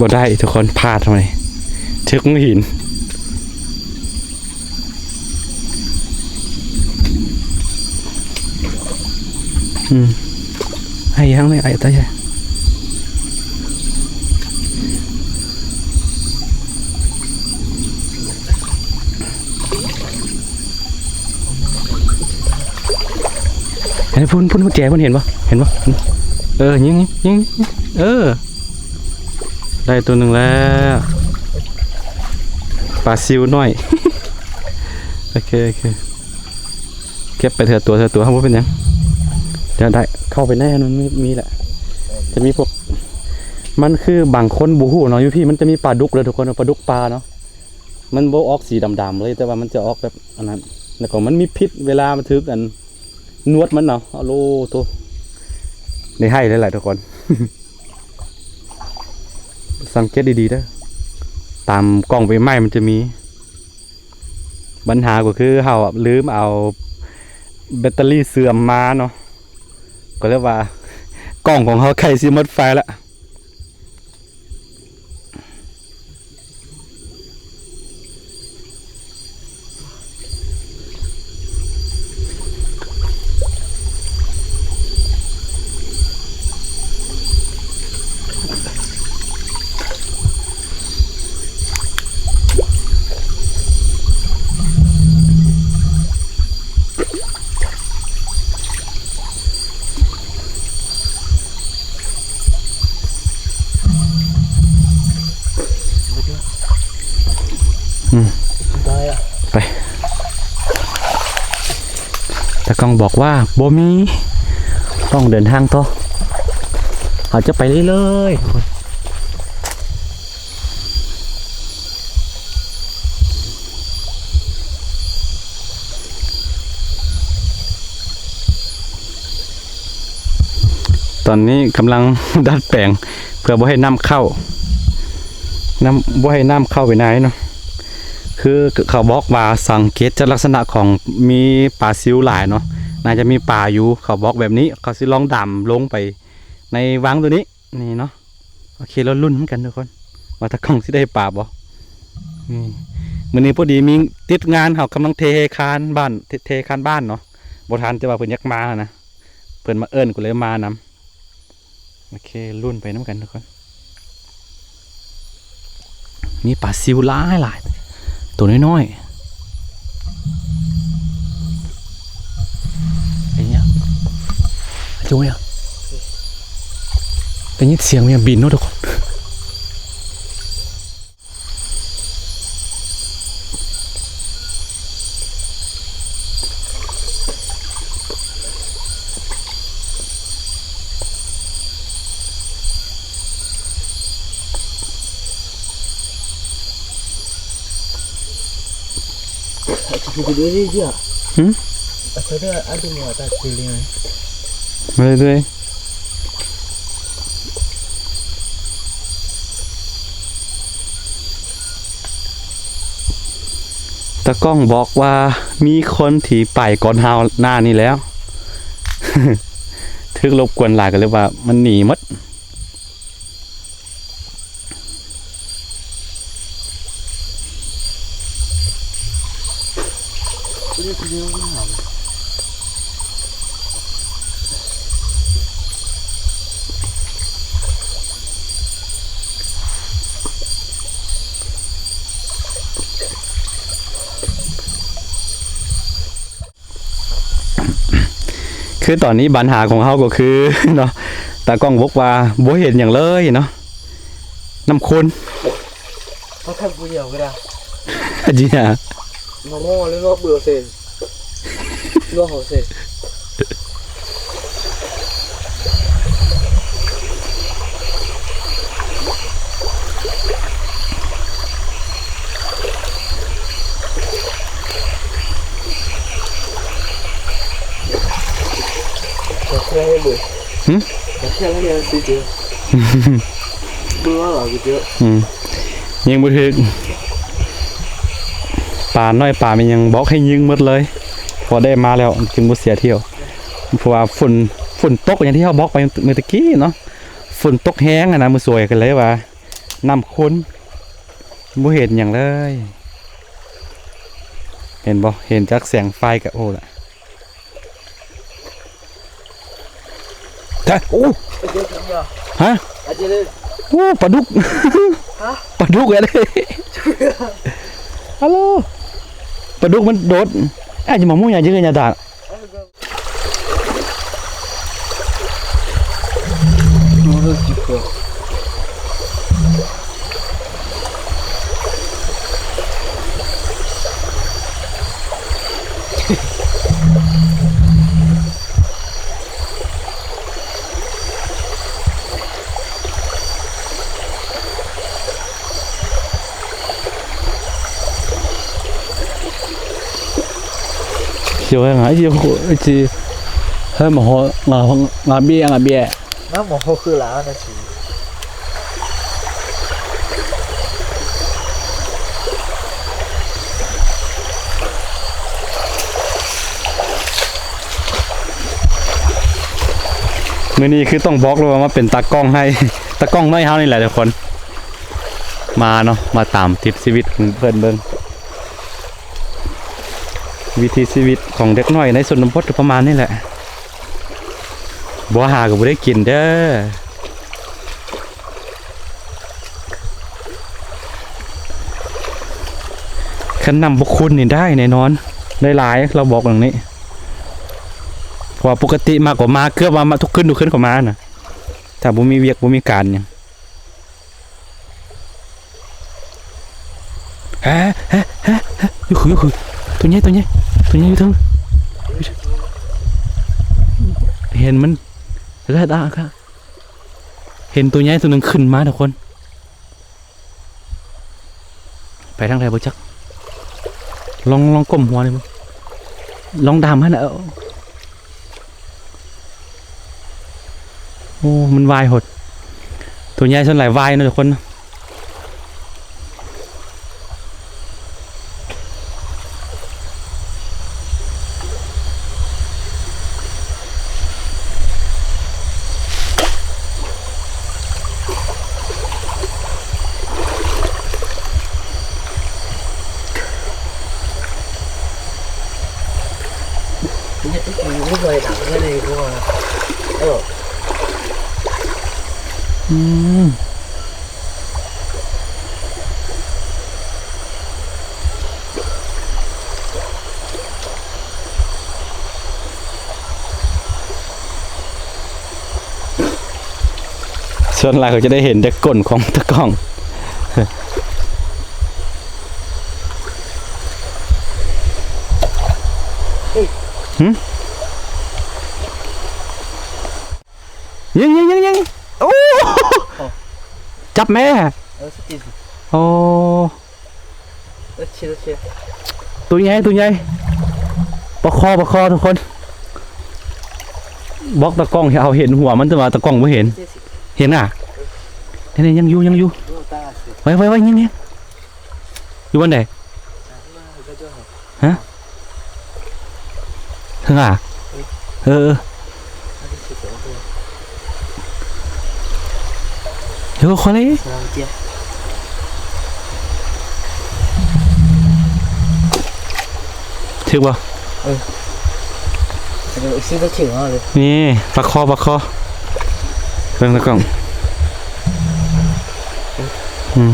ບໍ່ໄດ້ທຸກຄົນ ພາດເຮົານີ້ ຖືກງູຫີນ. ອືມ ໄອ້ທາງນີ້ ໄອ້ຕາໃຫຍ່ ເຫັນພຸ້ນ ພຸ້ນ ພຸ້ນ ແຈພຸ້ນ ເຫັນບໍ່ ເຫັນບໍ່? ເອີ ຍິງ ຍິງ ຍິງ ເອີ ໄດ້ຕົວໜຶ່ງແລ້ວ ປາຊິວນ້ອຍ. ໂອເຄ ໂອເຄ ເກັບໄປເທື່ອຕົວ ເທື່ອຕົວ ບໍ່ເປັນຫຍັງ. ດຽວໄດ້ ເຂົ້າໄປໃນນັ້ນ ມັນມີ ມີແຫຼະ ຈະມີພວກ ມັນຄືບາງຄົນບໍ່ຮູ້ເນາະ ຢູ່ພີ້ມັນຈະມີປາດຸກເດີທຸກຄົນ ປາດຸກປ່າເນາະ ມັນບໍ່ອອກສີດຳໆເລີຍ ແຕ່ວ່າມັນຈະອອກແບບອັນນັ້ນ ແລ້ວກໍມັນມີພິດເວລາມັນຖືກອັນ ໜວດມັນເນາະ. ໂອ້ໂຕ ໄດ້ໄຫ້ເລີຍແຫຼະທຸກຄົນ. ສັງເກດດີໆເດີ ຕາມກ້ອງໃບໄມ້ມັນຈະມີ ບັນຫາກໍຄືເຮົາລືມເອົາແບັດເຕີຣີເຊື່ອມມາເນາະ ກໍເລີຍວ່າກ້ອງຂອງເຮົາໃກ້ຊິໝົດໄຟລະ. ອືມ ໄດ້ລະ ໄປ ຕາກ້ອງບອກວ່າບໍ່ມີ ຕ້ອງເດີນທາງຕໍ່ ເຮົາຈະໄປເລື້ອຍໆ. ຕອນນີ້ກຳລັງດັດແປງເພື່ອບໍ່ໃຫ້ນ້ຳເຂົ້າ ນ້ຳ ບໍ່ໃຫ້ນ້ຳເຂົ້າໄປໃນເນາະ ຄືເຂົາບອກວ່າສັງເກດຈາກລັກສະນະຂອງມີປາຊິວຫຼາຍເນາະ ໜ້າຈະມີປາຢູ່ ເຂົາບອກແບບນີ້ ເຂົາຊິລອງດຳລົງໄປໃນວັງໂຕນີ້ ນີ້ເນາະ ໂອເຄ ລໍລຸ້ນນຳກັນທຸກຄົນ ວ່າຕາກ້ອງຊິໄດ້ປາບໍ່. ນີ້ ມື້ນີ້ພໍດີມີຕິດງານ ເຮົາກຳລັງເທຄານບ້ານ ເທ ເທຄານບ້ານເນາະ ບໍ່ທັນ ແຕ່ວ່າເພິ່ນຢາກມາຫັ້ນນະ ເພິ່ນມາເອີ້ນ ກໍເລີຍມານຳ. ໂອເຄ ລຸ້ນໄປນຳກັນທຸກຄົນ. ມີປາຊິວຫຼາຍໆ ໂຕນ້ອຍໆ ໄອ້ເຫຍ ຈູເຫຍ ໄດ້ຍິນສຽງແມວບິນເນາະທຸກຄົນ. ຫືມ ມາເລື້ອຍໆ. ຕາກ້ອງບອກວ່າມີຄົນທີ່ໄປກ່ອນເຮົາໜ້ານີ້ແລ້ວ ຖືກລົບກວນຫຼາຍ ກໍເລີຍວ່າມັນໜີໝົດ. ຄືຕອນນີ້ບັນຫາຂອງເຮົາກໍຄືເນາະ ຕາກ້ອງບອກວ່າບໍ່ເຫັນຫຍັງເລີຍເນາະ ນ້ຳຂຸ່ນ. ເຮົາທຳຜູ້ດຽວກໍໄດ້ ອາຈິນາ ມາໝໍ້ຫຼືເນາະ ເບື່ອເຊັນ ເນາະເຮົາເຊັນ. ຫຶ? ອືມ ຍິງບໍ່ຖືກ ປານ້ອຍປາແມ່ນຫຍັງບອກໃຫ້ຍິງໝົດເລີຍ ພໍໄດ້ມາແລ້ວຈຶ່ງບໍ່ເສຍທ່ຽວ ເພາະວ່າຝົນ ຝົນຕົກ ຢ່າງທີ່ເຮົາບອກໄປເມື່ອຕະກີ້ເນາະ ຝົນຕົກແຮງຫັ້ນນະ ມື້ສວຍ ກໍເລີຍວ່ານ້ຳຂຸ່ນ ບໍ່ເຫັນຫຍັງເລີຍ ເຫັນບໍ່? ເຫັນຈາກແສງໄຟກໍໂອ້ລະ. ໂອ້ ຮະ? ໂອ້ ປາດຸກ ປາດຸກເດ້ ຮາໂລ ປາດຸກມັນໂດດ ອາດຈະມາໝູ່ຍາເຢີຍຍາດາ. Chiều hay ngã chiều, chiều hơi mà họ ngã, ngã bia, ngã bia. Nó mà họ khư lá nó chỉ. ມື້ນີ້ຄືຕ້ອງບອກເລີຍວ່າມາເປັນຕາກ້ອງໃຫ້ ຕາກ້ອງນ້ອຍເຮົານີ້ແຫຼະທຸກຄົນ. ມາເນາະ ມາຕາມຕິດຊີວິດຂອງເພິ່ນເບິ່ງ ວິຖີຊີວິດຂອງເດັກນ້ອຍໃນຊົນນະບົດກໍປະມານນີ້ແຫຼະ. ບໍ່ຫາກໍບໍ່ໄດ້ກິນເດີ້. ຄັນນ້ຳບໍ່ຂຸ່ນນີ້ໄດ້ແນ່ນອນ ໄດ້ຫຼາຍ ລາວບອກຢ່າງນີ້. ເພາະວ່າປົກກະຕິມາກໍມາ ເກືອບວ່າມາທຸກຄືນ ທຸກຄືນເຂົາມານະ ຖ້າບໍ່ມີວຽກ ບໍ່ມີການຫຍັງ. ຮະ ຮະ ຮະ ຮະ ຢູ່ຄື ຢູ່ຄື ຕົວໃຫຍ່ ຕົວໃຫຍ່ ຕົວໃຫຍ່ຢູ່ເທິງ ເຫັນມັນ ເຫັນຕົວໃຫຍ່ຕົວໜຶ່ງຂຶ້ນມາທຸກຄົນ. ໄປທາງໃດບໍ່ຈັກ ລອງ ລອງກົ້ມຫົວນີ້ເບິ່ງ ລອງດາມຫັ້ນນະ. ໂອ້ ມັນວາຍໂພດ ຕົວໃຫຍ່ສ່ວນຫຼາຍວາຍເນາະທຸກຄົນ. ອືມ ສ່ວນຫຼາຍເຂົາຈະໄດ້ເຫັນແຕ່ກົ້ນຂອງຕາກ້ອງ. ຫຶ? ຍິງ ຍິງ ຍິງ ຍິງ ໂອ້ ໂອ້ ຈັບແມ່ ເອີ ສະຕິ ໂອ້ ໂອເຄ ໂອເຄ ຕົວໃຫຍ່ ຕົວໃຫຍ່ ປາຄໍ່ ປາຄໍ່ທຸກຄົນ. ບອກຕາກ້ອງໃຫ້ເຮົາເຫັນຫົວມັນ ແຕ່ວ່າຕາກ້ອງບໍ່ເຫັນ ເຫັນອະ ເອີ ນີ້ໆ ຍັງຢູ່ ຍັງຢູ່ ໄວໆໆ ຍິງໆ ຢູ່ບ່ອນໃດ? ຮະ? ເທິງຫາ? ເອີ ເອີ ເອີ ເອີ ຂໍເລີຍ ຖືກບໍ່? ເອີ ນີ້ ປາຄໍ່ ປາຄໍ່ ເບິ່ງຕາກ້ອງ ອືມ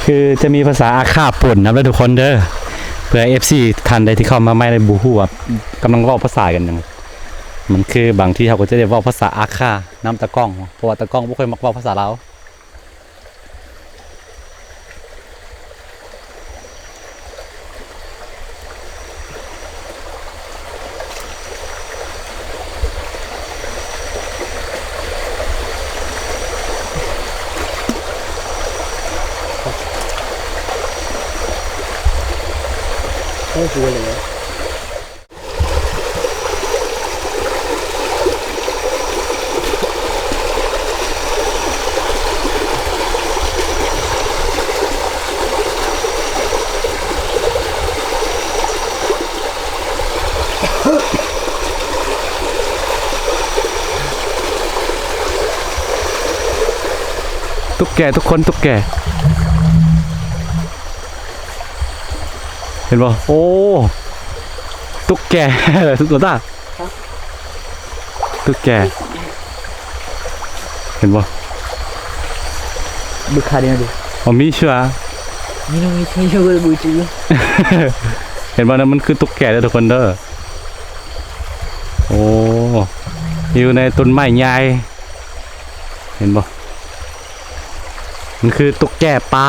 ຄືຈະມີພາສາອາຂ້າປົນນຳເດີທຸກຄົນເດີ ເພື່ອເອັຟຊີທ່ານໃດທີ່ເຂົ້າມາໃໝ່ແລ້ວບໍ່ຮູ້ວ່າກຳລັງເວົ້າພາສາກັນຫຍັງ. ມັນຄືບາງທີເຮົາກໍຈະໄດ້ເວົ້າພາສາອາຂ້ານຳຕາກ້ອງ ເພາະວ່າຕາກ້ອງບໍ່ຄ່ອຍມັກເວົ້າພາສາລາວ. ໂອ້ໂຫ ເລີຍ. ຕຸກແກ ທຸກຄົນ ຕຸກແກ. ເຫັນບໍ່? ໂອ້ ຕຸກແກ ເຫັນບໍ່? ຕຸກແກ ເຫັນບໍ່? ເຫັນບໍ່? ນັ້ນມັນຄືຕຸກແກເດີທຸກຄົນເດີ. ໂອ້ ຢູ່ໃນຕົ້ນໄມ້ໃຫຍ່ ເຫັນບໍ່? ມັນຄືຕຸກແກປ່າ.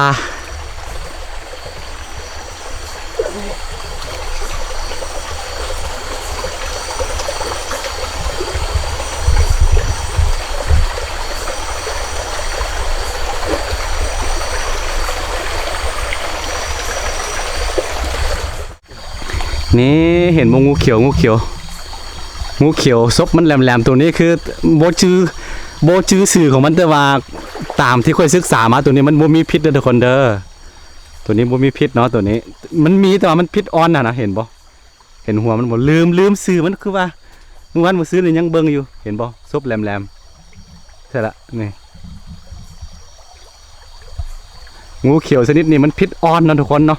ນີ້ເຫັນບໍ່ ງູຂຽວ ງູຂຽວ ງູຂຽວ ສົບມັນແຫຼມໆ ໂຕນີ້ຄືບໍ່ຈື່ ບໍ່ຈື່ຊື່ຂອງມັນ ແຕ່ວ່າຕາມທີ່ຂ້ອຍສຶກສາມາ ໂຕນີ້ມັນບໍ່ມີພິດເດີທຸກຄົນເດີ. ໂຕນີ້ບໍ່ມີພິດເນາະ ໂຕນີ້ມັນມີ ແຕ່ວ່າມັນພິດອ່ອນຫັ້ນນະ ເຫັນບໍ່? ເຫັນຫົວມັນບໍ່? ລືມ ລືມຊື່ມັນ ຄືວ່າມື້ວານມື້ຊືນນີ້ຍັງເບິ່ງຢູ່ ເຫັນບໍ່? ສົບແຫຼມໆ ໃຊ່ລະ ນີ້ ງູຂຽວຊະນິດນີ້ມັນພິດອ່ອນເນາະທຸກຄົນເນາະ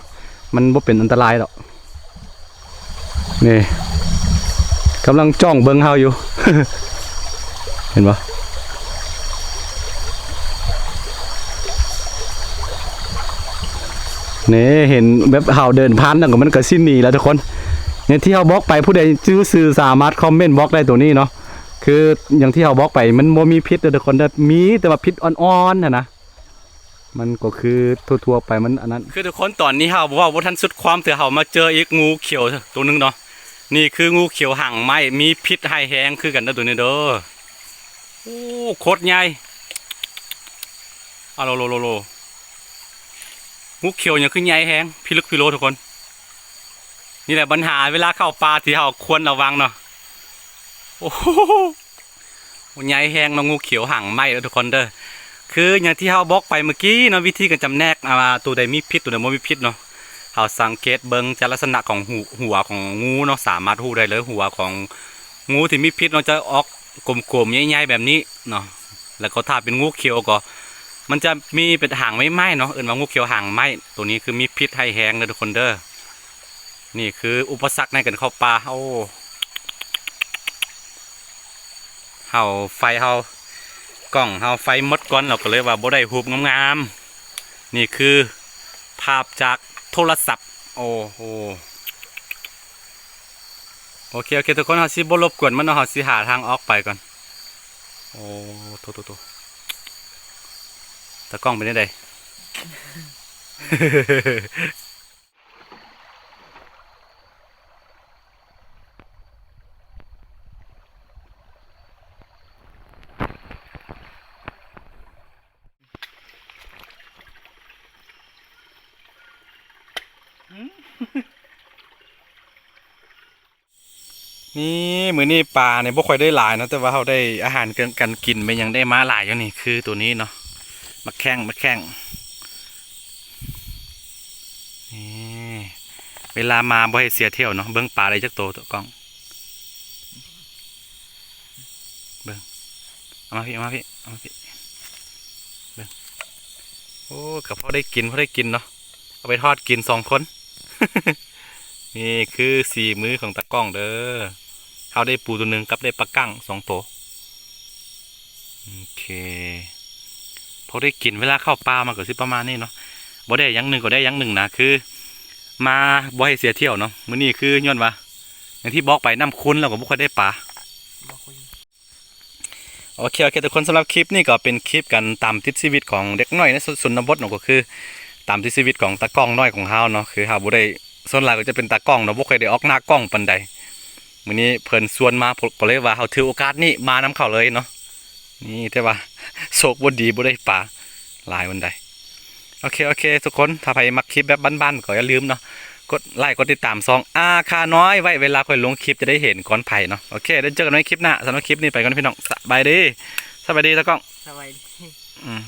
ມັນບໍ່ເປັນອັນຕະລາຍດອກ. ນີ້ກຳລັງຈ້ອງເບິ່ງເຮົາຢູ່ ເຫັນບໍ່? ນີ້ເຫັນແບບເຮົາເດີນຜ່ານແລ້ວກໍມັນກໍຊິໜີແລ້ວທຸກຄົນ. ຢ່າງທີ່ເຮົາບອກໄປ ຜູ້ໃດຈື່ຊື່ສາມາດຄອມເມັນບອກໄດ້ໂຕນີ້ເນາະ. ຄືຢ່າງທີ່ເຮົາບອກໄປ ມັນບໍ່ມີພິດເດີທຸກຄົນເດີ ມີແຕ່ວ່າພິດອ່ອນໆຫັ້ນນະ. ມັນກໍຄືທົ່ວໆໄປ ມັນອັນນັ້ນ ຄືທຸກຄົນ ຕອນນີ້ເຮົາເວົ້າບໍ່ທັນສຸດຄວາມເທື່ອ ເຮົາມາເຈີອີກງູຂຽວໂຕໜຶ່ງເນາະ. ນີ້ຄືງູຂຽວຫາງໄມ້ ມີພິດຮ້າຍແຮງຄືກັນເດີໂຕນີ້ເດີ. ໂອ້ ໂຄດໃຫຍ່ ອາໂລໂລໂລໂລ. ງູຂຽວຫຍັງຄືໃຫຍ່ແຮງ ພິລຶກພິໂລທຸກຄົນ. ນີ້ແຫຼະບັນຫາເວລາເຂົ້າປ່າທີ່ເຮົາຄວນລະວັງເນາະ. ໂອ້ໂຫ ໃຫຍ່ແຮງເນາະ ງູຂຽວຫາງໄມ້ເດີທຸກຄົນເດີ. ຄືຢ່າງທີ່ເຮົາບອກໄປເມື່ອກີ້ເນາະ ວິທີການຈຳແນກ ອ່າ ວ່າໂຕໃດມີພິດ ໂຕໃດບໍ່ມີພິດເນາະ ເຮົາສັງເກດເບິ່ງຈາກລັກສະນະຂອງຫູ ຫົວຂອງງູເນາະ ສາມາດຮູ້ໄດ້ເລີຍ. ຫົວຂອງງູທີ່ມີພິດເນາະ ຈະອອກກົມໆ ໃຫຍ່ໆ ແບບນີ້ເນາະ. ແລ້ວກໍຖ້າເປັນງູຂຽວກໍ ມັນຈະມີເປັນຫາງໄມ້ໆເນາະ ເອີ້ນວ່າງູຂຽວຫາງໄມ້. ໂຕນີ້ຄືມີພິດຮ້າຍແຮງເດີທຸກຄົນເດີ. ນີ້ຄືອຸປະສັກໃນການເຂົ້າປ່າ. ໂອ້ ເຮົາໄຟເຮົາ ກ້ອງເຮົາໄຟໝົດກ່ອນ ເຮົາກໍເລີຍວ່າບໍ່ໄດ້ຮູບງາມໆ. ນີ້ຄືພາບຈາກໂທລະສັບ. ໂອ້ໂຫ ໂອເຄ ໂອເຄ ທຸກຄົນ ເຮົາຊິບໍ່ລົບກວນມັນເນາະ ເຮົາຊິຫາທາງອອກໄປກ່ອນ. ໂອ້ ໂຕ ໂຕ ໂຕ ຕາກ້ອງເປັນຈັ່ງໃດ? ນີ້ ມື້ນີ້ປານີ້ບໍ່ຄ່ອຍໄດ້ຫຼາຍເນາະ ແຕ່ວ່າເຮົາໄດ້ອາຫານການ ການກິນໄປຫຍັງໄດ້ມາຫຼາຍຢູ່. ນີ້ຄືໂຕນີ້ເນາະ ໝາກແຂ້ງ ໝາກແຂ້ງ. ນີ້ ເວລາມາບໍ່ໃຫ້ເສຍທ່ຽວເນາະ. ເບິ່ງປາໄດ້ຈັກໂຕ ຕາກ້ອງ ເບິ່ງ ເອົາມາພີ້ ເອົາມາພີ້ ເອົາມາພີ້ ເບິ່ງ. ໂອ້ ກໍພໍໄດ້ກິນ ພໍໄດ້ກິນເນາະ ເອົາໄປທອດກິນສອງຄົນ. ນີ້ຄືສີມືຂອງຕາກ້ອງເດີ. ເຮົາໄດ້ປູໂຕໜຶ່ງກັບໄດ້ປາກ້າງສອງໂຕ. ໂອເຄ ພໍໄດ້ກິນ ເວລາເຂົ້າປ່າມັນກໍຊິປະມານນີ້ເນາະ ບໍ່ໄດ້ຢ່າງໜຶ່ງກໍໄດ້ຢ່າງໜຶ່ງນະ ຄືມາບໍ່ໃຫ້ເສຍທ່ຽວເນາະ. ມື້ນີ້ຄືຍ້ອນວ່າ ຢ່າງທີ່ບອກໄປ ນ້ຳຂຸ່ນ ແລ້ວກໍບໍ່ຄ່ອຍໄດ້ປາ. ໂອເຄ ໂອເຄ ທຸກຄົນ ສຳລັບຄລິບນີ້ກໍເປັນຄລິບການຕາມຕິດຊີວິດຂອງເດັກນ້ອຍໃນຊົນນະບົດເນາະ ກໍຄືຕາມຕິດຊີວິດຂອງຕາກ້ອງນ້ອຍຂອງເຮົາເນາະ. ຄືເຮົາບໍ່ໄດ້ ສ່ວນຫຼາຍກໍຈະເປັນຕາກ້ອງເນາະ ບໍ່ຄ່ອຍໄດ້ອອກໜ້າກ້ອງປານໃດ. ມື້ນີ້ເພິ່ນຊວນມາ ກໍເລີຍວ່າເຮົາຖືໂອກາດນີ້ມານຳເຂົາເລີຍເນາະ. ນີ້ ແຕ່ວ່າໂຊກບໍ່ດີ ບໍ່ໄດ້ປາຫຼາຍປານໃດ. ໂອເຄ ໂອເຄ ທຸກຄົນ ຖ້າໃຜມັກຄລິບແບບບ້ານໆ ກໍຢ່າລືມເນາະ ກົດໄລກົດຕິດຕາມຊ່ອງອາຄານ້ອຍໄວ້ ເວລາຂ້ອຍລົງຄລິບຈະໄດ້ເຫັນກ່ອນໃຜເນາະ. ໂອເຄ ໄດ້ເຈີກັນໃໝ່ຄລິບໜ້າ. ສຳລັບຄລິບນີ້ໄປກ່ອນພີ່ນ້ອງ ສະບາຍດີ. ສະບາຍດີຕາກ້ອງ ສະບາຍດີ. ອືມ.